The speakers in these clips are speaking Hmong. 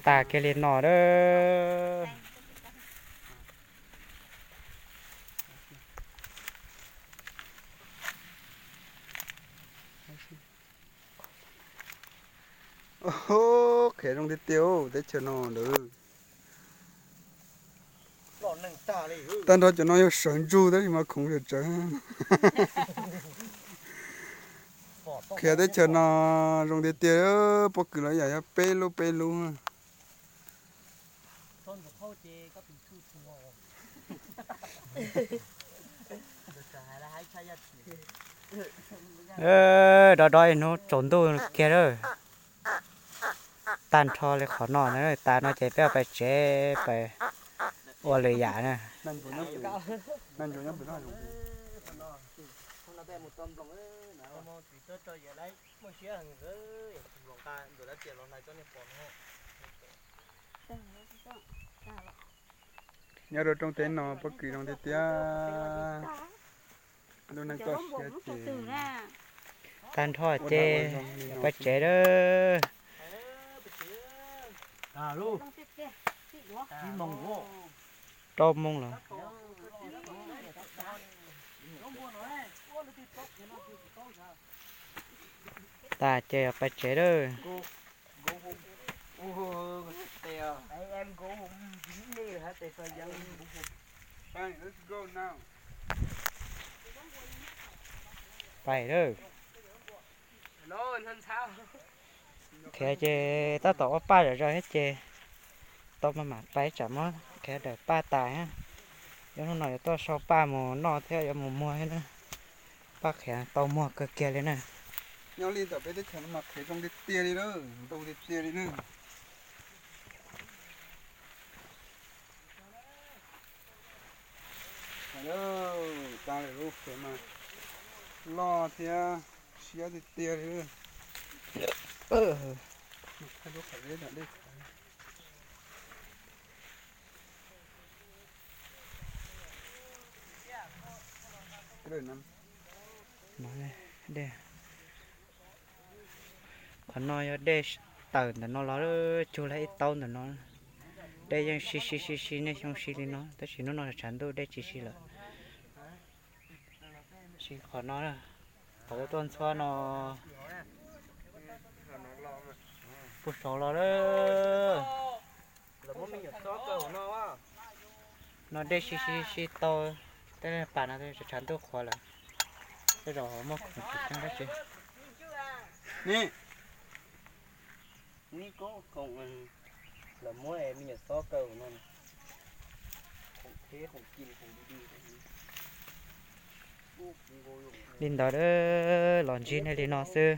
Tas kiag li no a. Qhiav zoo tiag tiag teb chaws no lawm. Tag nrho cov no yog sawv ntsug tab sis mas khoov tsawv tsawv. Qhiav teb chaws no zoo tiag tiag, pob kws los yam yog peb lub peb lub. Dob dob ib hnub tsaus ntuj kiag lawm. Tag nrho li qhov no na, tas no ces peb pais tsev pais ua lwm yam na. Nyob rau rooj teb no pob kws zoo tiag tiag. Lub neej toj siab ces tag nrho ces pais tsev lawm. Rau moos lawm. Tas ces pais tsev lawm. Pais lawm. Khiav ces tab tom ua paj zom zaws thiab ces tau maj mam pais tsam muab khiav daws paj tas. Yuav hnub no yuav tuaj sau paj mus noj thiab yuav mus muag thiab na. Paj khiav tau muag kawg kiag li na. Nyob li ntawm peb teb chaws no mas khiav zoo tiag tiag li na, ntau tiag tiag li na. Tag lawm, lub khiav mas loj thiab siab tiag tiag li. Qhov no yog dej tawm ntawm no los cug lawm ib taub ntawm no. Dej yeej sib sib sib sib niaj xyoo sib li no tab sis hnub no tshav ntuj dej tsis sib lawm. Sib qhov no, qhov tuaj ntxhua no puag saud los lawm. No dej sib sib sib tau, tej pas no tshav ntuj qhuav lawm. Tej zaum muaj khoom tsis tseeb dab tsi. Li ntawd los ntsib nej li no xwb.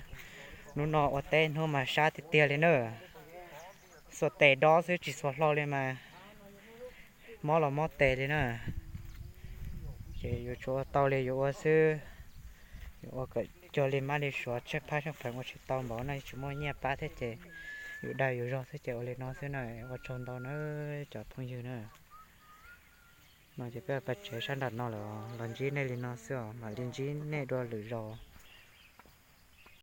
Hnub no ua teb hnub mas sab tiag tiag li na. Xuas tes dob xwb tsis xuas hlo li mas mob los mob tes li na. Ces yuav tsum ua tau li yuav ua xwb. Yuav ua kom cuag li mab li suav tsheej phab tsheej pheem ua tsis tau npaum no, tsis muaj nyiaj pab thiab ces yus dag yus zog xwb ces ua li no xwb na. Ua tsaug ntau na cov phooj ywg na. No ces peb pais tsev sab nram no lawm, los ntsib nej li no xwb os, mam li ntsib nej dua lwm zaus.